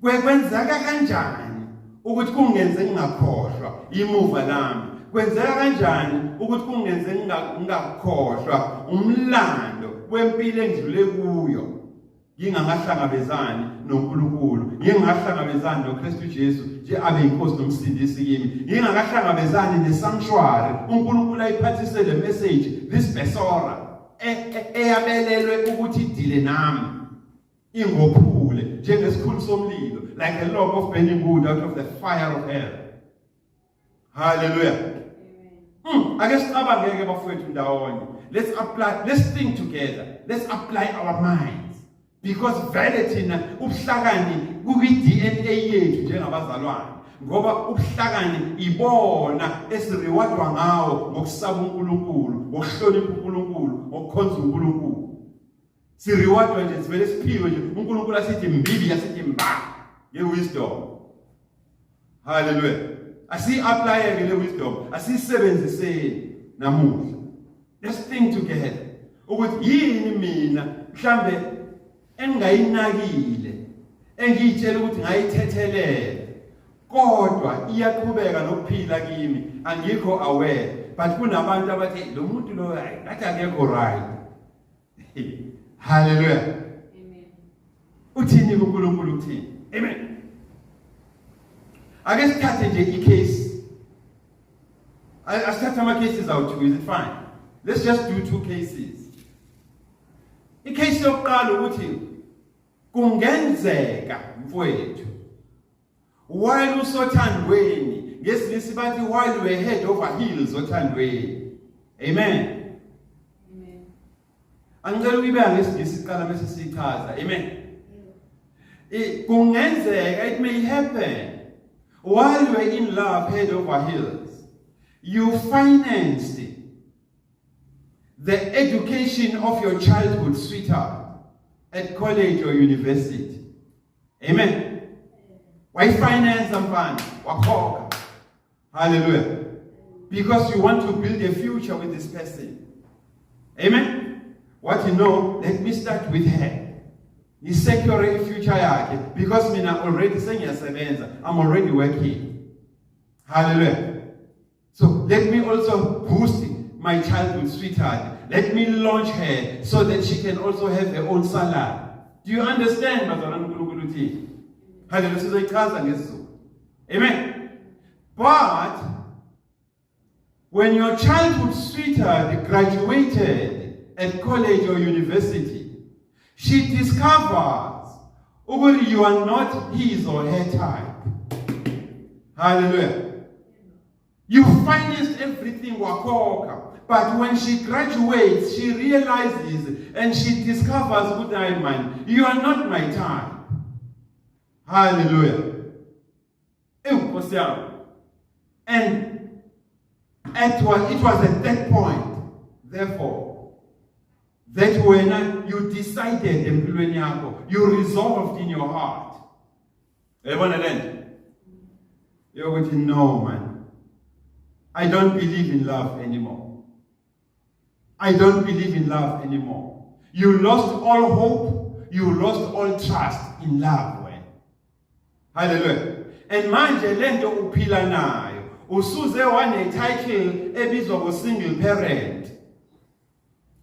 kwenzeka kanjani ukuthi kungenze ngingakhohlwa imuva lami? Kwenzeka kanjani ukuthi kungenze ngingakhohlwa umlando wempilo engidlule kuyo ngingakahlangabezani noNkulunkulu, ngingakahlangabezani noKristu Jesu nje abe inkosi nomsindisi kimi, ngingakahlangabezani nesanctuary uNkulunkulu ayiphathise le message, this besora eyabelelwe ukuthi idile nami, ingophule njengesikhulu somlilo, like a log of burning wood out of the fire of hell? Hallelujah. Ake sicabangeke bafowethu ndawonye. Let's apply, let's think together, let's apply our minds, because vele thina ubuhlakani kukwi DNA yethu njengabazalwane, ngoba ubuhlakani ibona esirewardwa ngawo ngokusaba uNkulunkulu, ngokuhlonipha uNkulunkulu, ngokukhonza uNkulunkulu. Sirewardwa nje, sivele siphiwe nje, uNkulunkulu asithi mbibi, asithi mba ngewisdom. Haleluya. Asiyi-applyeke le wisdom, asiyisebenziseni namuhla. Let's think together ukuthi yini mina mhlambe engingayinakile, engiyitshela ukuthi ngayithethelela, kodwa iyaqhubeka nokuphila kimi, angikho aware, but kunabantu abathi lo muntu lo, hayi, ngathi akekho right. Haleluya. Amen. Uthini uNkulunkulu? Uthini? Amen. Ake sithathe nje icase, asithathe ama cases awu two. Is it fine? Let's just do two cases. Icase yokuqala ukuthi kungenzeka mfowethu, while usothandweni, ngesingisi bathi while you were head over heels othandweni. Amen. Amen. Angicela ukuyibeka ngesingisi iqala bese siyichaza. Amen. Kungenzeka, it may happen, while you were in love head over heels, you financed the education of your childhood sweetheart. at college or university. Amen. Wayifinance, mfana, wakhokha. Hallelujah. Because you want to build a future with this person. Amen. What you know, let me start with her. Ngisecure i-future yakhe because mina already sengiyasebenza. I'm already working. Hallelujah. So let me also boost my childhood sweetheart. Let me launch her so that she can also have her own salary. Do you understand, bazalwane, uNkulunkulu uthini? Hallelujah. Sizoyichaza ngesiZulu. Amen. But when your childhood sweetheart graduated at college or university, she discovers ukuthi you are not his or her type. Hallelujah. You financed everything, wakhokha. But when she graduates, she realizes and she discovers, good night, man, you are not my type. Hallelujah. Ewu, Nkosi yami. And it was at that point, therefore, that when you decided empilweni yakho, you resolved in your heart. Uyabona lento? Yokuthi, "No man, I don't believe in love anymore. I don't believe in love anymore." You lost all hope, you lost all trust in love wena. Hallelujah. And manje lento uphila nayo, usuze wane title ebizwa ngo single parent.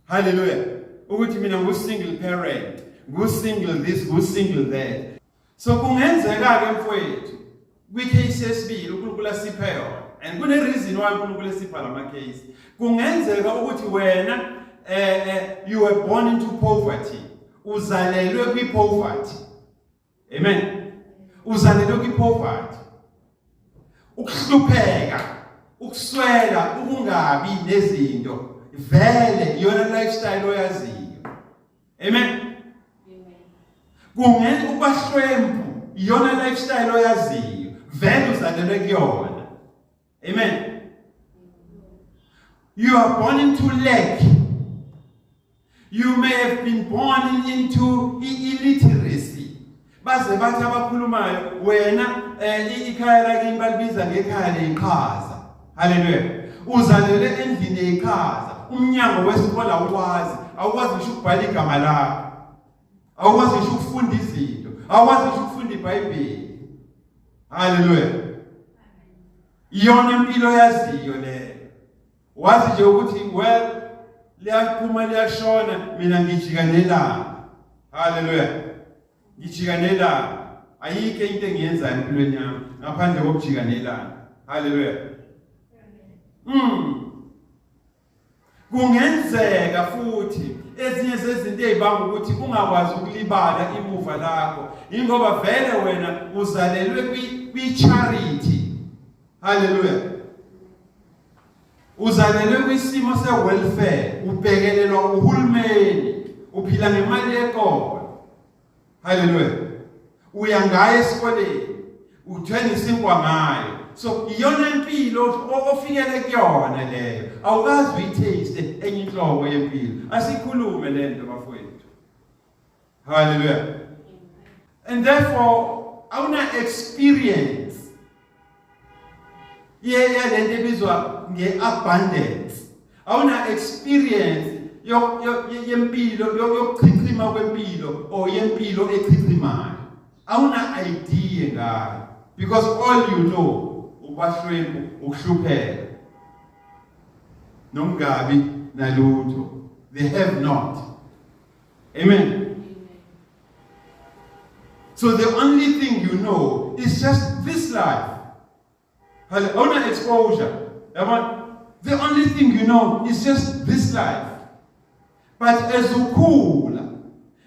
Hallelujah. Ukuthi mina ngu single parent, ngu single this, ngu single that. So kungenzeka ke, mfowethu, kwi case yesibili uNkulunkulu asiphe yona. And kune reason why uNkulunkulu esipha lama case. Kungenzeka ukuthi wena you were born into poverty. Uzalelwe kwi poverty. Amen. Uzalelwe kwi poverty. Ukuhlupheka, ukuswela, ukungabi nezinto vele iyona lifestyle oyaziyo. Amen. Amen. Kungena ukuba hlwempu, iyona lifestyle oyaziyo, vele uzalelwe kuyona. Amen. You are born into lack. You may have been born into illiteracy. Baze bathi abakhulumayo wena ikhaya lakini balibiza ngekhaya leyiqhaza. Hallelujah. Uzalelwe endlini yeyiqhaza. Umnyango wesikole awukwazi, awukwazi ngisho ukubhala igama lakho. Awukwazi ngisho ukufunda izinto, awukwazi ngisho ukufunda iBhayibheli. Hallelujah. Iyona impilo yaziyo leyo. Wazi nje ukuthi, well, liyaphuma liyashona, mina ngijika nelanga. Hallelujah. Ngijika nelanga. Ayikho into engiyenzayo empilweni yami ngaphandle kokujika nelanga. Hallelujah. Kungenzeka futhi ezinye zezinto ezibanga ukuthi ungakwazi ukulibala imuva lakho ingoba vele wena uzalelwe kwi charity. Hallelujah. Uzalelwe kwisimo se-welfare, ubhekelelwa uhulumeni, uphila ngemali yeqolo. Hallelujah. Uya ngayo esikoleni, uthenga isinkwa ngayo. So iyona impilo ofikele kuyona leyo. Awukazi uyitaste enye inhlobo yempilo. Asikhulume lento, bafowethu. Hallelujah. And therefore awuna experience ye yalento ebizwa ngeabundance. Awuna experience yempilo yokuchichima kwempilo or yempilo echichimayo. Awuna idea ngayo because all you know ubahlwempu, ukuhlupheka nokungabi nalutho. They have not. Amen. So the only thing you know is just this life. Awuna exposure. Yabona? The only thing you know is just this life. But as ukhula,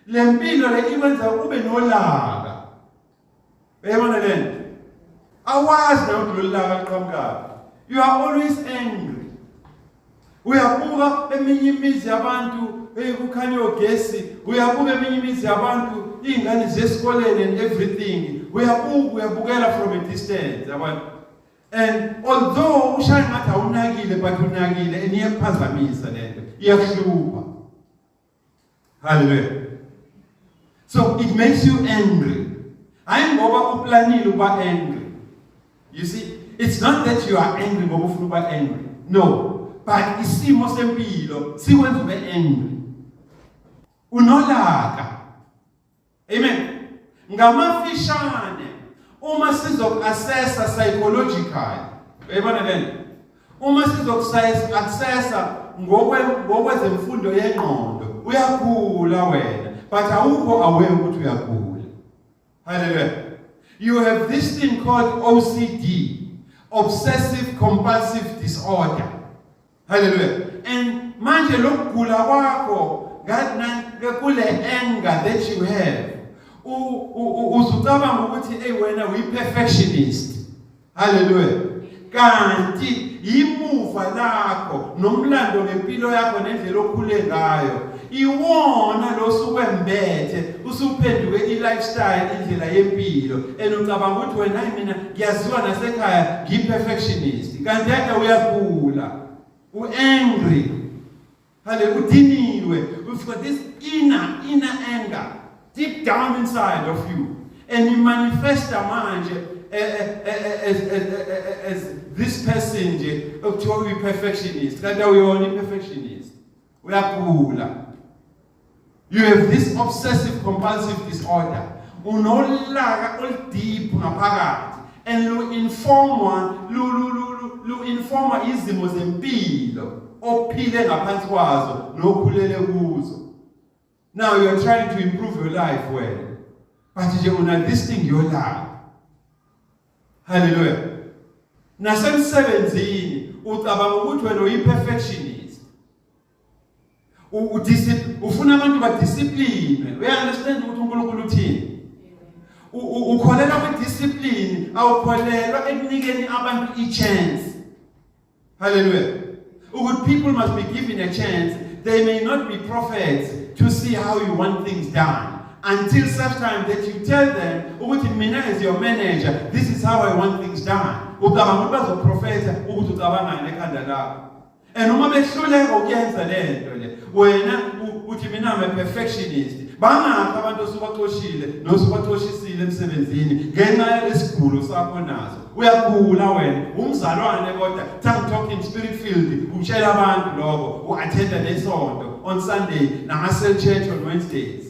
le mpilo le ikwenza ube nolaka. Uyabona lento? Awazi na ukuthi lolu laka liqhamukaphi. You are always angry. Uyabuka eminye imizi yabantu, hey, kukhanya ogesi, uyabuka eminye imizi yabantu, iy'ngane zesikoleni and everything. Uyabuka, uyabukela from a distance, yabona? And although ushaya ngathi awunakile, but unakile and iyakuphazamisa lento. Iyakuhlupha. Hallelujah. So it makes you angry. Hayi ngoba uplanile ukuba angry. You see, it's not that you are angry ngoba ufuna ukuba angry. No, but isimo sempilo sikwenza ube angry. Unolaka. Amen. Ngamafishane uma sizoku-assessa psychologically, uyayibona lento? Uma sizoku-assessa ngokwezemfundo yengqondo, uyagula wena, but awukho aware ukuthi uyagula. Hallelujah. You have this thing called OCD, obsessive compulsive disorder. Hallelujah. And manje lokugula kwakho kule anger that you have, uzucabanga ukuthi hey, wena uyi-perfectionist. Hallelujah. Kanti imuva lakho nomlando ngempilo yakho nendlela okhule ngayo iwona lo sukwembethe, usuphenduke i-lifestyle, indlela yempilo, and ucabanga ukuthi wena, hayi, mina ngiyaziwa nasekhaya, ngiyi-perfectionist, kanti ade uyagula, u-angry. Hallelujah. Udiniwe. You've got this inner anger deep down inside of you, and you manifesta manje as this person nje okuthiwa uyi-perfectionist, kanti awuyona i-perfectionist, uyagula. You have this obsessive compulsive disorder, unolaka oludeep ngaphakathi, and lu informwa izimo zempilo ophile ngaphansi kwazo nokhulele kuzo. Now you are trying to improve your life wena, but nje una this thing yolaka. Hallelujah. Nasemsebenzini ucabanga ukuthi wena uyi-perfectionist, ufuna abantu badiscipline. Uya-understand ukuthi uNkulunkulu uthini? Ukholelwa kwi-discipline, awukholelwa ekunikeni abantu i-chance. Hallelujah. Ukuthi people must be given a chance. They may not be prophets to see how you want things done until such time that you tell them ukuthi mina as your manager, this is how I want things done. Ucabanga ukuthi bazoprofetha ukuthi ucabangani ekhanda lakho, and uma behluleka ukuyenza lento le, wena uthi mina I'm a perfectionist. Bangakho abantu osubaxoshile nosubaxoshisile emsebenzini ngenxa yalesigulo sakho nazo. Uyagula wena, umzalwane, kodwa tongue talking, spirit filled, utshela abantu lokho, u-attenda nesonto on Sunday nama-cell church on Wednesdays.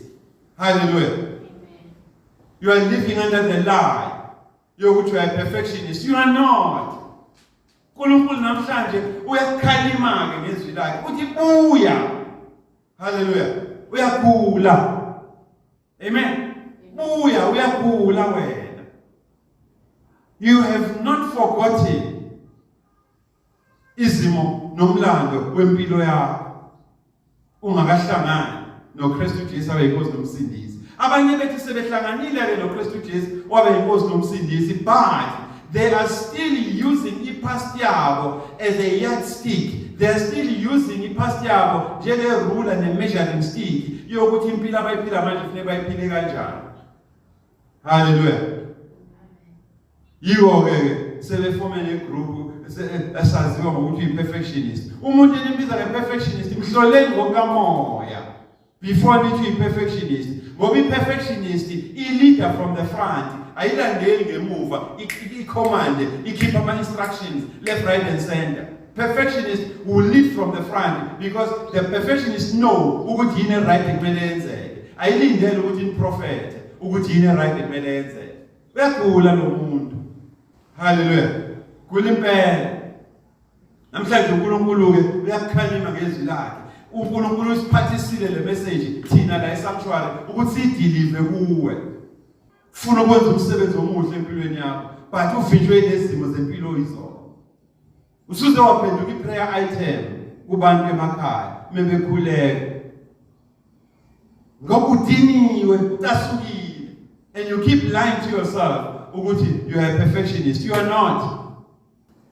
Hallelujah. You are living under the lie yokuthi you are a perfectionist. You are not. uNkulunkulu namhlanje uyakukhalima ke ngezwi lakhe, uthi buya. Haleluya. Uyagula. Amen. Buya, uyagula wena. You have not forgotten izimo nomlando wempilo yakho ungakahlangani noKristu Jesu abe yinkosi nomsindisi. Abanye bethi sebehlanganile ke noKristu Jesu wabe yinkosi nomsindisi, but they are still using ipast yabo as a yardstick. They are still using ipast yabo njenge-ruler ne-measuring stick yokuthi impilo abayiphila manje kufuneka bayiphile kanjani. Haleluya. Yiko-ke ke sebefome negroup esaziwa ngokuthi uyi-perfectionist. Umuntu enimbiza nge-perfectionist, mhloleni ngokukamoya before nithi uyi-perfectionist, ngoba i-perfectionist i-leader from the front, ayilandeli ngemuva i-command, ikhipha ama-instructions left, right and center. Perfectionist will lead from the front because the perfectionist know ukuthi yini right kumele yenzeke, ayilindele ukuthi improfethe ukuthi yini right kumele yenzeke. Uyagula lo muntu. Haleluya. Gula impela. Namhlanje uNkulunkulu ke uyakukhalima ngezwi lakhe. UNkulunkulu usiphathisile le message thina la esanctuary ukuthi sideliver kuwe. Funa ukwenza umsebenzi omuhle empilweni yakho, but uvinjwe nezimo zempilo izolo. Usuze waphenduka i-prayer item kubantu emakhaya mebekhuleka, ngoba udiniwe, ucasukile, and you keep lying to yourself ukuthi you are a perfectionist. You are not.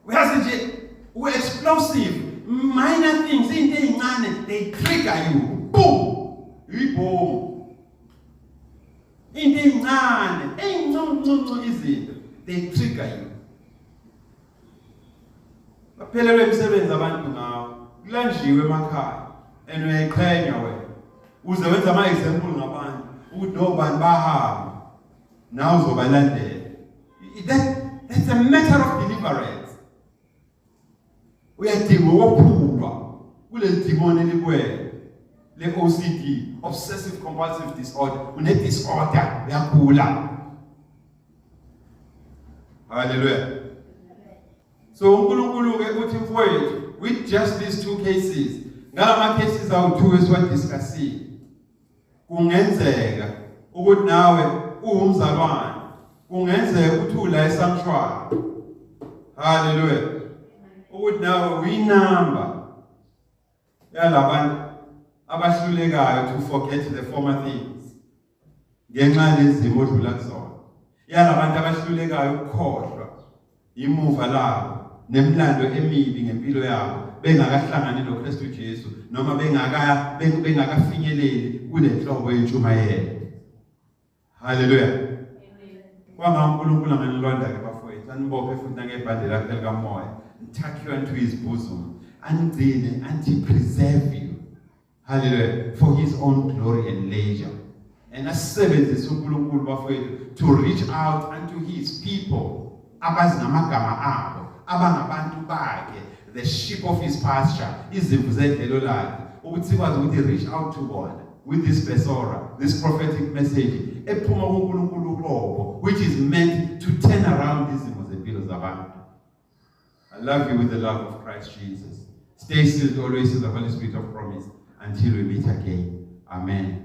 Uyazi nje, u-explosive. Minor things, into ey'ncane, they trigger you, boom, uyibhomu. Into ey'ncane, ey'ncuncuncu izinto, they trigger you. Baphelelwe imisebenzi abantu ngawo, kulanjiwe emakhaya, and uyayiqhenya wena, uze wenza ama-example ngabantu. Ukuthi nobani bahamba, nawe uzobalandela. That's a matter of deliverance. Uyadinga ukwephulwa kuleli dimoni elikwena le-OCD, obsessive compulsive disorder. Une-disorder, uyagula. Hallelujah. So uNkulunkulu ke uthi, mfowethu, with just these two cases, ngalama cases awu-2 esiwadiscussile, kungenzeka ukuthi nawe uwumzalwane, kungenzeka ukuthi ula esanctuary. Hallelujah. Ukuthi nawe uyinamba yalabantu abahlulekayo to forget the former things ngenxa lezimo odlula kuzona, yalabantu abahlulekayo ukukhohlwa imuva labo nemlando emibi ngempilo yabo bengakahlangani noKristu Jesu noma bengakafinyeleli kule nhlobo yentshumayelo. Haleluya. Kwanga uNkulunkulu anganilonda ke, bafowethu, anibophe futhi nangebhande lakhe likamoya, tuck you unto his bosom, anigcine and he preserve you, hallelujah, for his own glory and leisure. And asebenzise uNkulunkulu, bafowethu, to reach out unto his people abazi ngamagama abo, abangabantu bakhe, the sheep of his pasture, izimvu zedlelo lakhe, ukuthi sikwazi ukuthi reach out to bona with this besora, this prophetic message ephuma kuNkulunkulu uqobo, which is meant to turn around izimo zempilo zabantu. I love you with the love of Christ Jesus. Stay sealed always in the Holy Spirit of promise until we meet again. Amen.